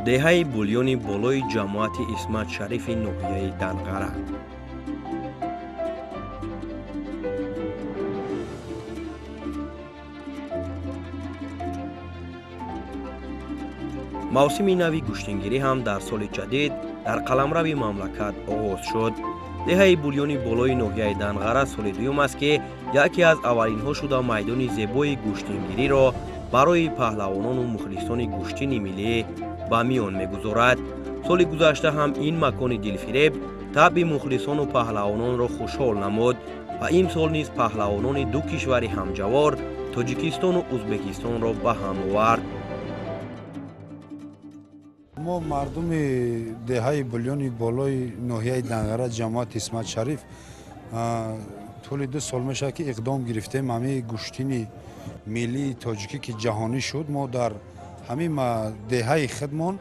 Деҳаи Булёни Болои ҷамоати Исмат Шарифи ноҳияи Данғара. Мавсими нави гӯштингирӣ ҳам дар соли ҷадид дар қаламрави мамлакат оғоз шуд. Деҳаи Булёни Болои ноҳияи Данғара соли дуюм аст, ки яке аз аввалинҳо шуда майдони зебои гӯштингириро барои паҳлавонону мухлисони гӯштини миллӣ ба миён мегузорад. Соли гузашта ҳам ин макони дилфиреб табъи мухлисону паҳлавононро хушҳол намуд ва имсол низ паҳлавонони ду кишвари ҳамҷавор, Тоҷикистону Ӯзбекистонро ба ҳам овард. Мо, мардуми деҳаи Булёни Болои ноҳияи Данғара, ҷамоати Исмат Шариф, тӯли 2 сол мешавад, ки иқдом гирифтем. Ҳамаи гӯштини миллии тоҷикӣ, ки ҷаҳонӣ шуд, мо дар ҳамин деҳаи худмон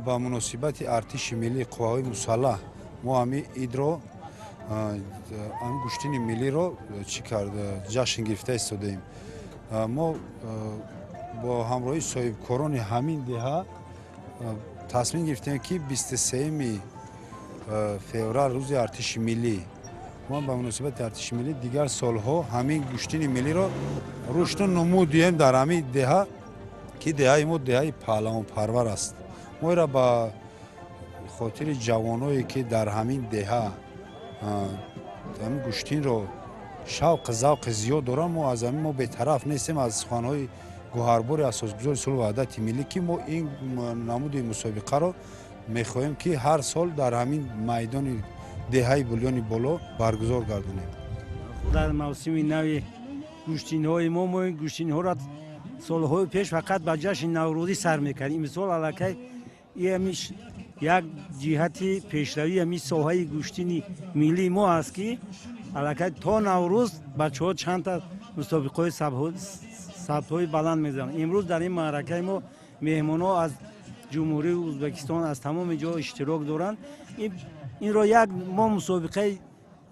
ба муносибати Артиши миллии Қувваҳои Мусаллаҳ мо ҳамин идро, ҳамин гӯштини миллиро чӣ кард, ҷашн гирифта истодаем. Мо бо ҳамроҳии соҳибкорони ҳамин деҳа тасмим гирифтем, ки 23 феврал, рӯзи Артиши миллӣ, мо ба муносибати Артиши миллӣ дигар солҳо ҳамин гӯштини миллиро рушду нумӯ диҳем дар ҳамин деҳа, ки деҳаи мо деҳаи паҳлавонпарвар аст. Мо инро ба хотири ҷавоное, ки дар ҳамин деҳа ҳамин гӯштинро шавқу завқи зиёд доранд, мо аз ҳамин мо бетараф нестем аз суханҳои гӯҳарбори асосгузори сулҳу ваҳдати миллӣ, ки мо ин намуди мусобиқаро мехоҳем, ки ҳар сол дар ҳамин майдони деҳаи Булёни Боло баргузор гардонем. Дар мавсими нави гӯштинҳои мо ин гӯштинҳоро солҳои пеш фақат ба ҷашни Наврӯзӣ сар мекардем. Имсол аллакай як ҷиҳати пешравии ҳамин соҳаи гӯштини миллии мо аст, ки аллакай то Наврӯз бачаҳо чандта мусобиқаҳои сатҳҳои баланд мезананд. Имрӯз дар ин маъракаи мо меҳмонҳо аз Ҷумҳурии Ӯзбекистон, аз тамоми ҷо иштирок доранд. Инро як мо мусобиқаи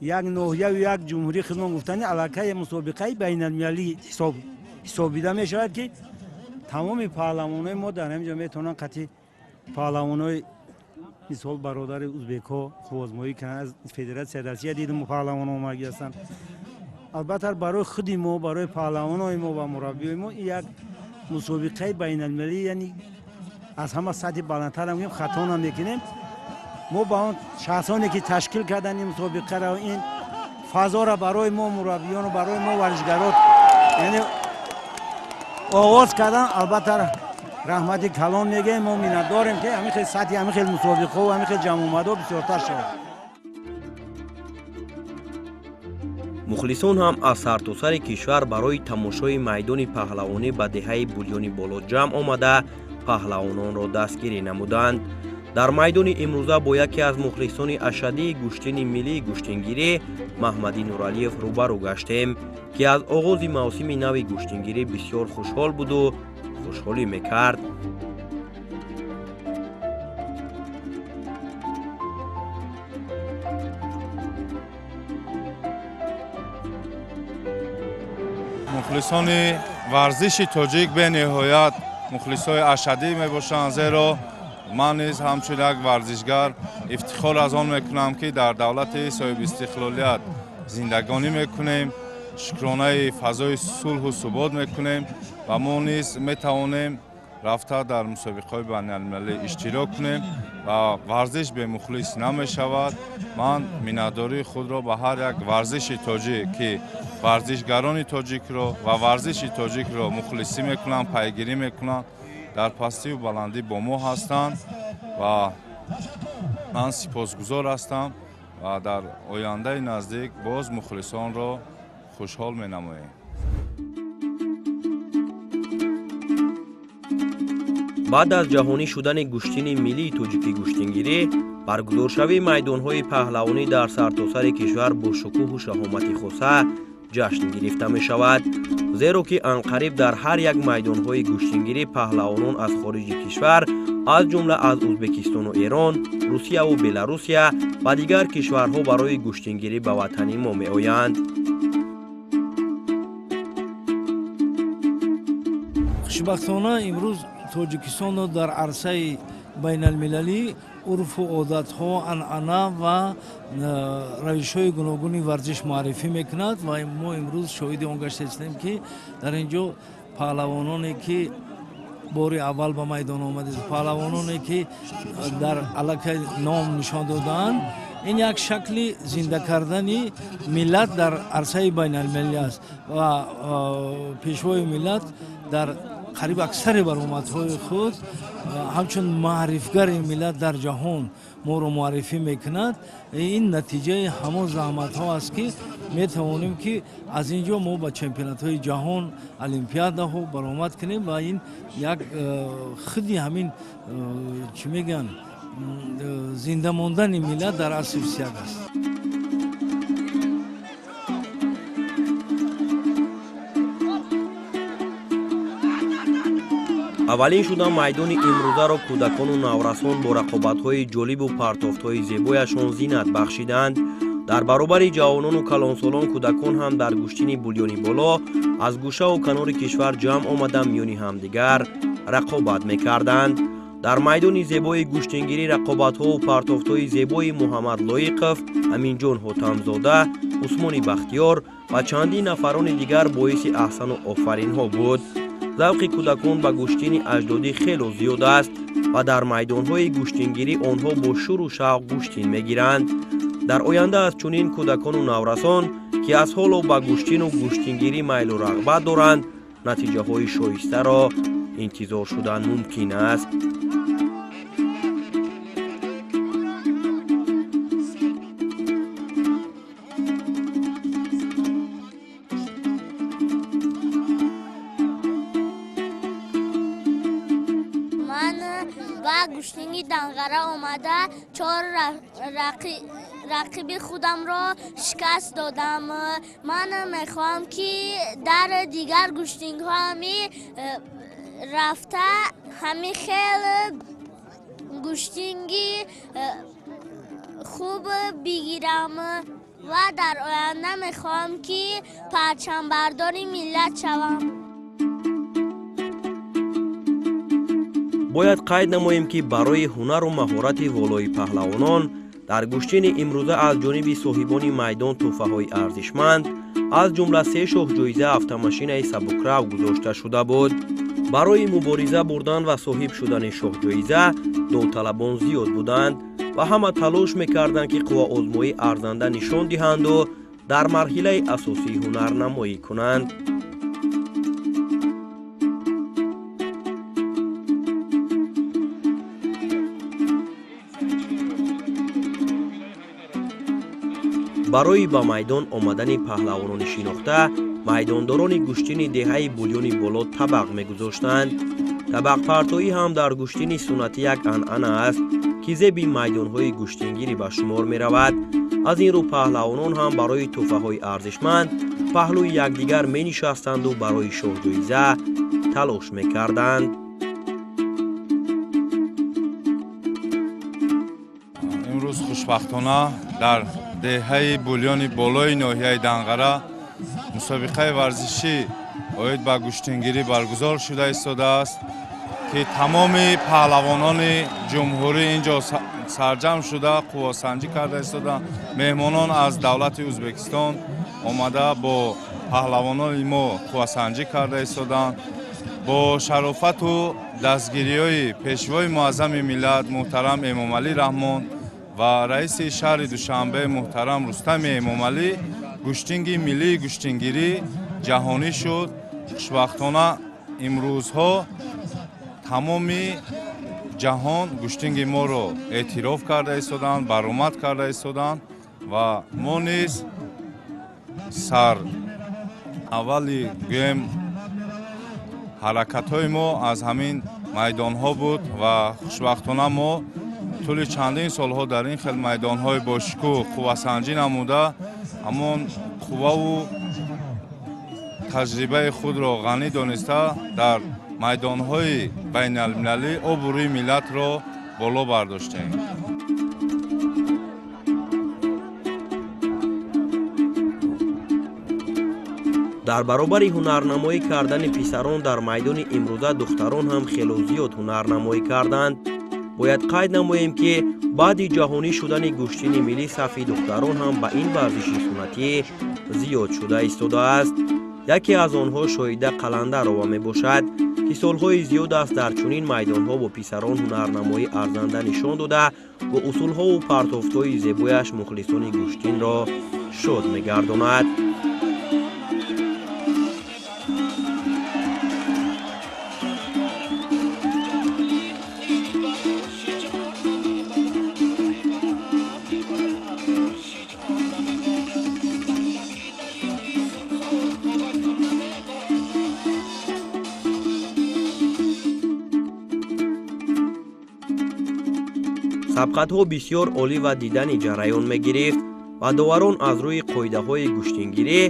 як ноҳияю як ҷумҳурии худмон гуфтани, аллакай мусобиқаи байналмилалӣ ҳисобида мешавад, ки тамоми паҳлавонои мо дар ҳамин ҷо метавонанд қати паҳлавонои, мисол, бародари узбекҳо қуввозмоӣ кунанд. Аз Федератсияи Россия дидем, паҳлавон омадагӣ ҳастанд. Албатта, барои худи мо, барои паҳлавонои мо ва мураббиёи мо ин як мусобиқаи байналмилалӣ, яъне аз ҳама сатҳи баландтар ҳам хато намекунем. Мо ба он шахсоне, ки ташкил карданд ин мусобиқаро, ин фазоро барои мо мураббиёну барои мо варзишгарот, яъне оғоз кардан, албатта, раҳмати калон мегӯем. Мо миннатдорем, ки ҳамин хел сатҳи ҳамин хел мусобиқаҳо, ҳамин хел ҷамъомадҳо бисёртар шавад. Мухлисон ҳам аз сартосари кишвар барои тамошои майдони паҳлавонӣ ба деҳаи Булёни Боло ҷамъ омада, паҳлавононро дастгирӣ намуданд. Дар майдони имрӯза бо яке аз мухлисони ашаддии гӯштини миллии гӯштингирӣ Маҳмадӣ Нуралиев рӯбарӯ гаштем, ки аз оғози мавсими нави гӯштингирӣ бисёр хушҳол буду хушҳолӣ мекард. Мухлисони варзиши тоҷик бениҳоят мухлисои ашаддӣ мебошанд, зеро ман низ ҳамчун як варзишгар ифтихор аз он мекунам, ки дар давлати соҳибистиқлолият зиндагонӣ мекунем, шукронаи фазои сулҳу субот мекунем ва мо низ метавонем рафта дар мусобиқаҳои байналмилалӣ иштирок кунем ва варзиш бемухлис намешавад. Ман миннатдории худро ба ҳар як варзиши тоҷик, ки варзишгарони тоҷикро ва варзиши тоҷикро мухлисӣ мекунанд, пайгирӣ мекунанд, дар пастиву баландӣ бо мо ҳастанд ва ман сипосгузор ҳастам ва дар ояндаи наздик боз мухлисонро хушҳол менамоем. Баъд аз ҷаҳонӣ шудани гӯштини миллии тоҷикӣ гӯштингирӣ, баргузоршавии майдонҳои паҳлавонӣ дар сартосари кишвар бо шукӯҳу шаҳомати хоса ҷашн гирифта мешавад, зеро ки анқариб дар ҳар як майдонҳои гӯштингирӣ паҳлавонон аз хориҷи кишвар, аз ҷумла аз Ӯзбекистону Эрон, Русияву Беларусия ва дигар кишварҳо барои гӯштингирӣ ба ватани мо меоянд. Хушбахтона, имрӯз Тоҷикистонро дар арсаи байналмилалӣ урфу одатҳо, анъана ва равишҳои гуногуни варзиш муаррифӣ мекунад ва мо имрӯз шоҳиди он гашта истем, ки дар ин ҷо паҳлавононе, ки бори аввал ба майдон омадед, паҳлавононе, ки дар аллакай ном нишон додаанд, ин як шакли зинда кардани миллат дар арсаи байналмилалӣ аст ва пешвои миллат дар қариб аксари баромадҳои худ ҳамчун маърифгари миллат дар ҷаҳон моро муаррифӣ мекунад. Ин натиҷаи ҳамон заҳматҳо аст, ки метавонем, ки аз ин ҷо мо ба чемпионатҳои ҷаҳон, олимпиадаҳо баромад кунем ва ин як худи ҳамин чӣ мегӯянд, зинда мондани миллат дар асри 21 аст. Аввалин шуда майдони имрӯзаро кӯдакону наврасон бо рақобатҳои ҷолибу партофтҳои зебояшон зинат бахшиданд. Дар баробари ҷавонону калонсолон кӯдакон ҳам дар гӯштини Булёни Боло аз гӯшаву канори кишвар ҷамъ омада миёни ҳамдигар рақобат мекарданд. Дар майдони зебои гӯштингирӣ рақобатҳову партофтҳои зебои Муҳаммад Лоиқов, Аминҷон Ҳотамзода, Усмони Бахтиёр ва чандин нафарони дигар боиси аҳсану офаринҳо буд. Завқи кӯдакон ба гӯштини аҷдодӣ хело зиёд аст ва дар майдонҳои гӯштингирӣ онҳо бо шуру шавқ гӯштин мегиранд. Дар оянда аз чунин кӯдакону наврасон, ки аз ҳоло ба гӯштину гӯштингирӣ майлу рағбат доранд, натиҷаҳои шоистаро интизор шудан мумкин аст. Ба гӯштини Данғара омада чор рақиби худамро шикаст додам. Ман мехоҳам, ки дар дигар гӯштингҳо ҳами рафта ҳами хел гӯштинги хуб бигирам ва дар оянда мехоҳам, ки парчамбардори миллат шавам. Бояд қайд намоем, ки барои ҳунару маҳорати волои паҳлавонон дар гӯштини имрӯза аз ҷониби соҳибони майдон тӯҳфаҳои арзишманд, аз ҷумла се шоҳҷоиза автомашинаи сабукрав гузошта шуда буд. Барои мубориза бурдан ва соҳиб шудани шоҳҷоиза довталабон зиёд буданд ва ҳама талош мекарданд, ки қувваозмоӣ арзанда нишон диҳанду дар марҳилаи асосӣ ҳунарнамоӣ кунанд. Барои ба майдон омадани паҳлавонони шинохта майдондорони гӯштини деҳаи Булёни Боло табақ мегузоштанд. Табақпартоӣ ҳам дар гӯштини суннатӣ як анъана аст, ки зеби майдонҳои гӯштингирӣ ба шумор меравад. Аз ин рӯ паҳлавонон ҳам барои тӯҳфаҳои арзишманд паҳлӯи якдигар менишастанду барои шоҳҷоиза талош мекарданд. Имрӯз хушбахтона дар деҳаи Булёни Болои ноҳияи Данғара мусобиқаи варзишӣ оид ба гӯштингирӣ баргузор шуда истодааст, ки тамоми паҳлавонони ҷумҳурӣ ин ҷо сарҷамъ шуда қуввасанҷӣ карда истодаанд. Меҳмонон аз давлати Ӯзбекистон омада бо паҳлавонони мо қуввасанҷӣ карда истодаанд. Бо шарофату дастгириҳои пешвои муаззами миллат муҳтарам Эмомалӣ Раҳмон ва раиси шаҳри Душанбе муҳтарам Рустами Эмомалӣ гӯштинги миллии гӯштингирӣ ҷаҳонӣ шуд. Хушбахтона имрӯзҳо тамоми ҷаҳон гӯштинги моро эътироф карда истодаанд, баромад карда истодаанд ва мо низ сар аввали гӯем ҳаракатҳои мо аз ҳамин майдонҳо буд ва хушбахтона мо тӯли чандин солҳо дар ин хел майдонҳои бошукӯҳ қуввасанҷӣ намуда, ҳамон қувваву таҷрибаи худро ғанӣ дониста дар майдонҳои байналмилалӣ обрӯи миллатро боло бардоштем. Дар баробари ҳунарнамоӣ кардани писарон дар майдони имрӯза духтарон ҳам хело зиёд ҳунарнамоӣ карданд. Бояд қайд намоем, ки баъди ҷаҳонӣ шудани гӯштини миллӣ сафи духтарон ҳам ба ин варзиши суннатӣ зиёд шуда истодааст. Яке аз онҳо Шоҳида Қаландарова мебошад, ки солҳои зиёд аст дар чунин майдонҳо бо писарон ҳунарнамоӣ арзанда нишон дода, бо усулҳову партофтҳои зебояш мухлисони гӯштинро шод мегардонад. Сабқатҳо бисёр олӣ ва дидани ҷараён мегирифт ва доварон аз рӯи қоидаҳои гӯштингирӣ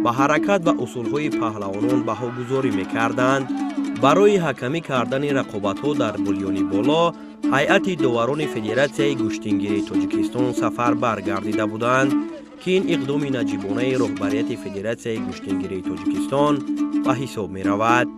ба ҳаракат ва усулҳои паҳлавонон баҳогузорӣ мекарданд. Барои ҳакамӣ кардани рақобатҳо дар Булёни Боло ҳайати доварони Федератсияи гӯштингирии Тоҷикистон сафарбар гардида буданд, ки ин иқдоми наҷибонаи роҳбарияти Федератсияи гӯштингирии Тоҷикистон ба ҳисоб меравад.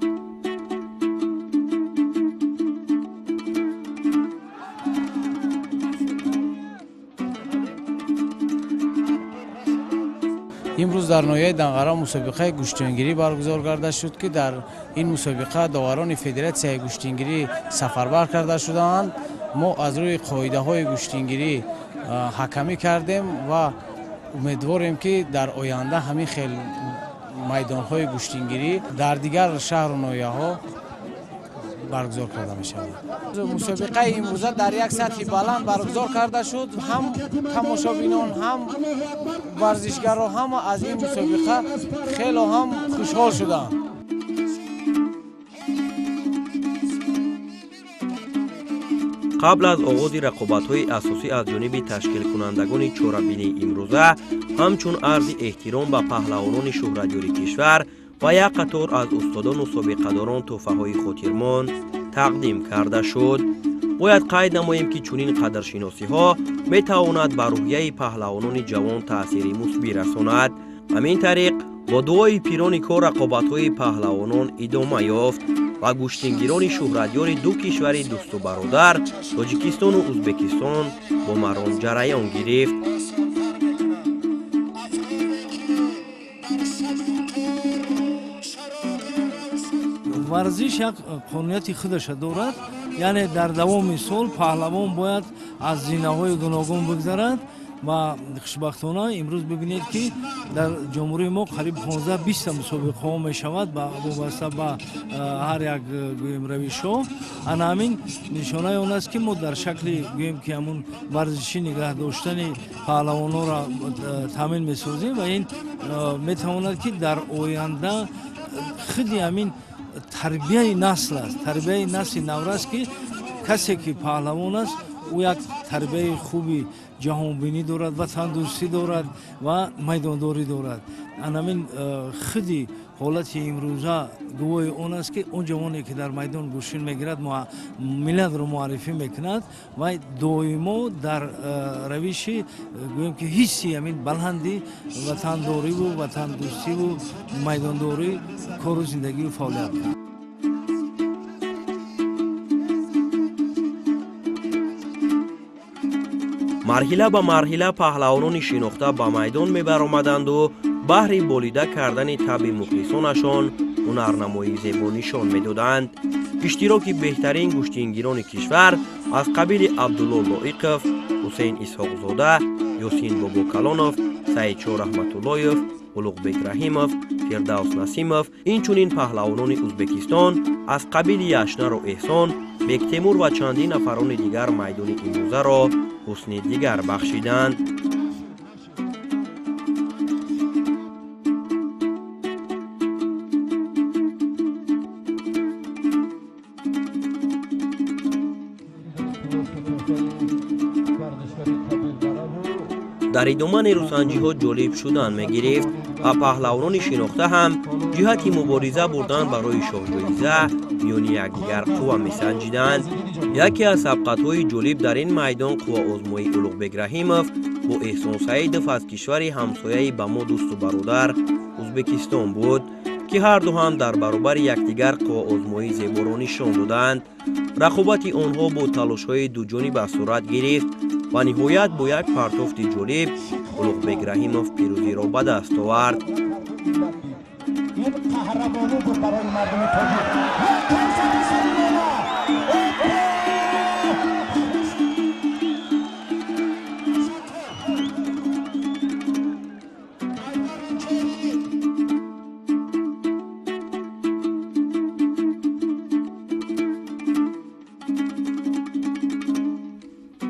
Имрӯз дар ноҳияи Данғара мусобиқаи гӯштингирӣ баргузор карда шуд, ки дар ин мусобиқа доварони Федератсияи гӯштингирӣ сафарбар карда шудаанд. Мо аз рӯи қоидаҳои гӯштингирӣ ҳакамӣ кардем ва умедворем, ки дар оянда ҳамин хел майдонҳои гӯштингирӣ дар дигар шаҳру ноҳияҳо баргузор карда мешавад. Мусобиқаи имрӯза дар як сатҳи баланд баргузор карда шуд. Ҳам тамошобинон, ҳам варзишгаро ҳама аз ин мусобиқа хело ҳам хушҳол шуданд. Қабл аз оғози рақобатҳои асосӣ аз ҷониби ташкилкунандагони чорабинии имрӯза ҳамчун арзи эҳтиром ба паҳлавонони шӯҳратёри кишвар ва як қатор аз устодону собиқадорон тӯҳфаҳои хотирмон тақдим карда шуд. Бояд қайд намоем, ки чунин қадршиносиҳо метавонад ба рӯҳияи паҳлавонони ҷавон таъсири мусбӣ расонад. Ҳамин тариқ бо дуои пирони кор рақобатҳои паҳлавонон идома ёфт ва гӯштингирони шӯҳратёри ду кишвари дӯсту бародар Тоҷикистону Ӯзбекистон бо маром ҷараён гирифт. Варзиш як қонунияти худаша дорад, яъне дар давоми сол паҳлавон бояд аз зинаҳои гуногун бигзарад ва хушбахтона имрӯз бибинед, ки дар ҷумҳурии мо қариб 15-20 мусобиқаҳо мешавад вобаста ба ҳар як гӯем равишҳо. Ана ҳамин нишонаи он аст, ки мо дар шакли гӯем ки ҳамун варзишӣ нигаҳ доштани паҳлавонҳоро таъмин месозем ва ин метавонад, ки дар оянда худи ҳамин тарбияи насл аст, тарбияи насли навраст, ки касе ки паҳлавон аст, ӯ як тарбияи хуби ҷаҳонбинӣ дорад, ватандӯстӣ дорад ва майдондорӣ дорад. Анамин худи ҳолати имрӯза гувоҳи он аст, ки он ҷавоне ки дар майдон гӯштин мегирад, миллатро муаррифӣ мекунад ва доимо дар равиши гӯем ки ҳисси ҳамин баланди ватандориву ватандӯстиву майдондорӣ кору зиндагию фаъолият мекунад. Марҳила ба марҳила паҳлавонони шинохта ба майдон мебаромаданду баҳри болида кардани табъи мухлисонашон ҳунарнамоии зебо нишон медоданд. Иштироки беҳтарин гӯштингирони кишвар аз қабили Абдулло Лоиқов, Ҳусейн Исҳоқзода, Ёсин Бобокалонов, Саидшо Раҳматуллоев, Улуғбек Раҳимов, Фирдавс Насимов, инчунин паҳлавонони Ӯзбекистон аз қабили Яшнару Эҳсон, Бектемур ва чандин нафарони дигар майдони имрӯзаро ҳусни дигар бахшиданд. Дар идома нерӯсанҷиҳо ҷолиб шудан мегирифт ва паҳлавонони шинохта ҳам ҷиҳати мубориза бурдан барои шоҳҷоиза миёни якдигар қувва месанҷиданд. Яке аз сабқатҳои ҷолиб дар ин майдон қувваозмоии Улуғбек Раҳимов бо Эҳсон Саидов аз кишвари ҳамсояи ба мо дӯсту бародар Ӯзбекистон буд, ки ҳарду ҳам дар баробари якдигар қувваозмоии зеборо нишон доданд. Рақобати онҳо бо талошҳои дуҷониба сурат гирифт ва ниҳоят бо як партофти ҷолиб Улуғбек Раҳимов пирӯзиро ба даст овард. Ин қаҳрамонӣ буд барои мардуми тоҷик.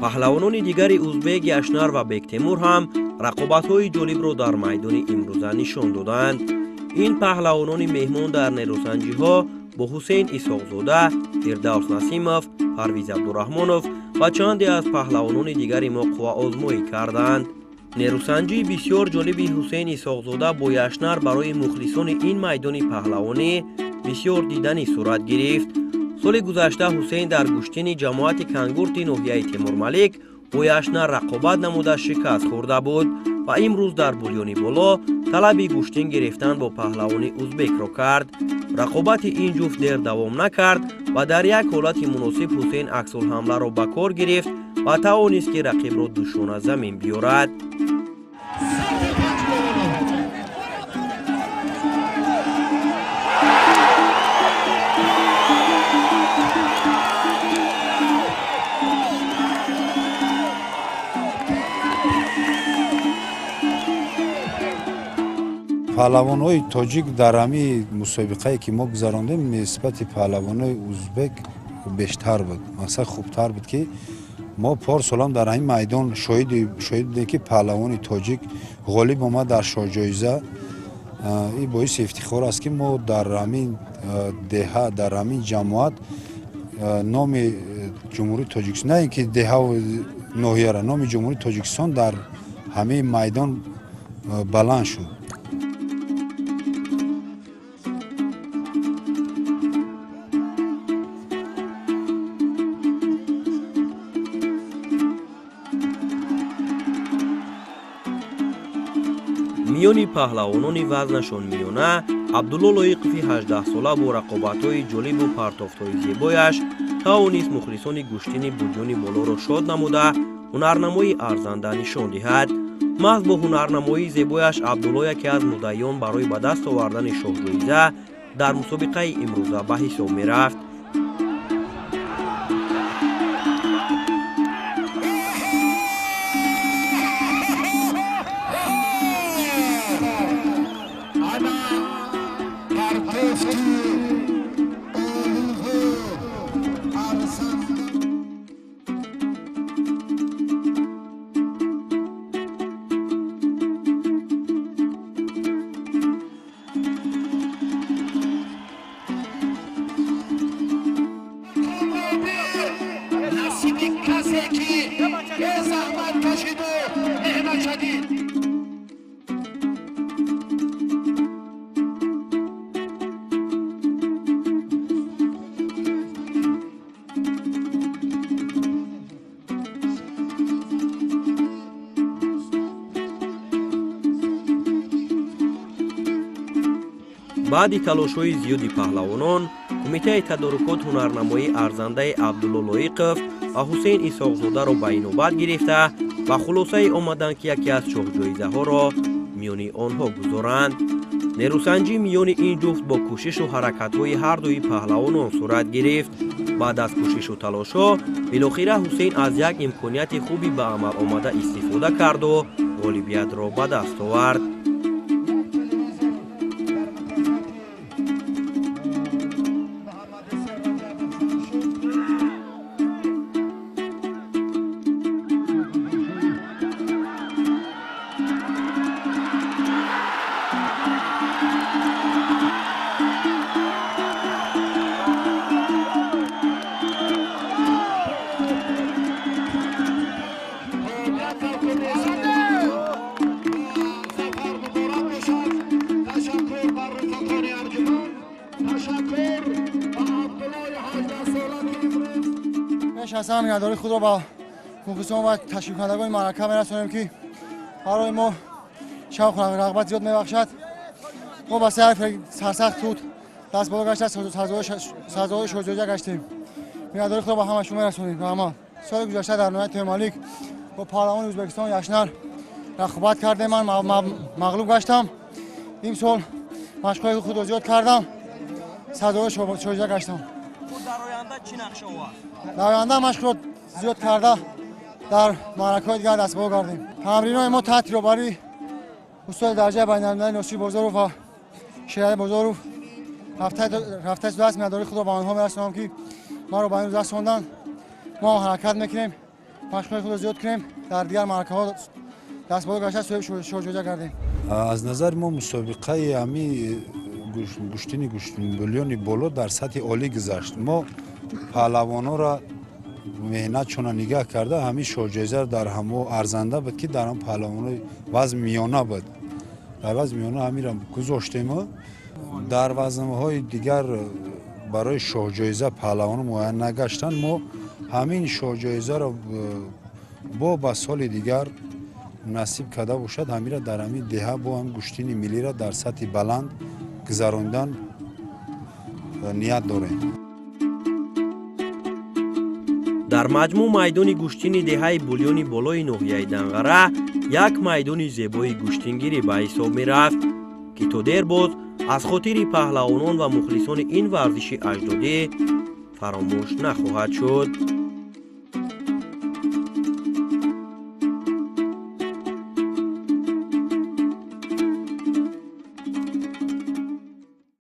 Паҳлавонони дигари узбек Яшнар ва Бектемур ҳам рақобатҳои ҷолибро дар майдони имрӯза нишон доданд. Ин паҳлавонони меҳмон дар нерӯсанҷиҳо бо Ҳусейн Исоқзода, Фирдавс Насимов, Парвиз Абдураҳмонов ва чанде аз паҳлавонони дигари мо қувваозмоӣ карданд. Нерӯсанҷии бисёр ҷолиби Ҳусейн Исоқзода бо Яшнар барои мухлисони ин майдони паҳлавонӣ бисёр диданӣ сурат гирифт. Соли гузашта Ҳусейн дар гӯштини ҷамоати Кангурти ноҳияи Темурмалик бо Яшнар рақобат намуда шикаст хӯрда буд ва имрӯз дар Булёни Боло талаби гӯштин гирифтан бо паҳлавони узбекро кард. Рақобати ин ҷуфт дер давом накард ва дар як ҳолати муносиб Ҳусейн аксулҳамларо ба кор гирифт ва тавонист, ки рақибро душона замин биёрад. Паҳлавонҳои тоҷик дар ҳамин мусобиқае ки мо гузарондем нисбати паҳлавонҳои узбек бештар буд, мақсад хубтар буд, ки мо порсолам дар ҳамин майдон шоҳид будем, ки паҳлавони тоҷик ғолиб омад дар шоҳҷоиза. Ин боиси ифтихор аст, ки мо дар ҳамин деҳа, дар ҳамин ҷамоат номи Ҷумҳурии Тоҷикистон, на ин ки деҳаву ноҳияра, номи Ҷумҳурии Тоҷикистон дар ҳамин майдон баланд шуд. Миёни паҳлавонони вазнашон миёна Абдулло Лоиқови 18сола бо рақобатҳои ҷолибу партофтҳои зебояш тавонист мухлисони гӯштини Булёни Болоро шод намуда ҳунарнамоии арзанда нишон диҳад. Маҳз бо ҳунарнамоии зебояш Абдулло яке аз муддаиён барои ба даст овардани шоҳҷоиза дар мусобиқаи имрӯза ба ҳисоб мерафт. Баъди талошҳои зиёди паҳлавонон, кумитаи тадорукот ҳунарнамоии арзандаи Абдулло Лоиқов ва Ҳусейн Исоқзодаро ба инобат гирифта ба хулосае омаданд, ки яке аз шоҳҷоизаҳоро миёни онҳо гузоранд. Нерӯсанҷӣ миёни ин ҷуфт бо кӯшишу ҳаракатҳои ҳардуи паҳлавонон сурат гирифт. Баъд аз кӯшишу талошҳо билохира Ҳусейн аз як имконияти хуби ба амал омада истифода карду ғолибиятро ба даст овард. Аз миннатдории худро ба мухлисон ва ташкилкунандагони маърака мерасонем, ки барои мо шавқу рағбат зиёд мебахшад. Мо ба се сарсахт худ даст боло гашта, сазовори шоҳҷоиза гаштем. Миннатдории худро ба ҳама шумо мерасонем. Раҳмат. Соли гузашта дар ноҳияи Темурмалик бо паҳлавони Ӯзбекистон Яшнар рақобат кардем, ман мағлуб гаштам. Имсол машқҳои худро зиёд кардам, сазовори шоҳҷоиза гаштам. Дар оянда чӣ нақшаҳо аст? Дар оянда машқро зиёд карда, дар маъракаҳои дигар дастболо гардем. Тамринҳои мо таҳти роҳбарии устоди дараҷаи байналмилалӣ Носир Бозоров ва Шерали Бозоров рафта истодааст. Миннатдории худро ба онҳо мерасонам, ки маро ба ин рӯз расонданд. Мо ҳам ҳаракат мекунем, машқҳои худро зиёд кунем, дар дигар маъракаҳо дастболо гашта, соҳиби шоҳҷоиза гардем. Аз назари мо мусобиқаи ҳами гӯштини Булёни Боло дар сатҳи олӣ гузашт. Мо паҳлавонҳоро меҳнатшона нигаҳ карда, ҳамин шоҳҷоизаро дар ҳамо арзанда буд, ки дар ҳам паҳлавонҳои вазн миёна буд, дар вазн миёна ҳаминро гузоштему дар вазнҳои дигар барои шоҳҷоиза паҳлавонҳо муайян нагаштанд. Мо ҳамин шоҳҷоизаро бо ба соли дигар насиб карда бошад, ҳамира дар ҳамин деҳа бо ҳам гӯштини миллиро дар сатҳи баланд гузарондан ният дорем. Дар маҷмӯъ майдони гӯштини деҳаи Булёни Болои ноҳияи Данғара як майдони зебои гӯштингирӣ ба ҳисоб мерафт, ки то дер боз аз хотири паҳлавонон ва мухлисони ин варзиши аҷдодӣ фаромӯш нахоҳад шуд.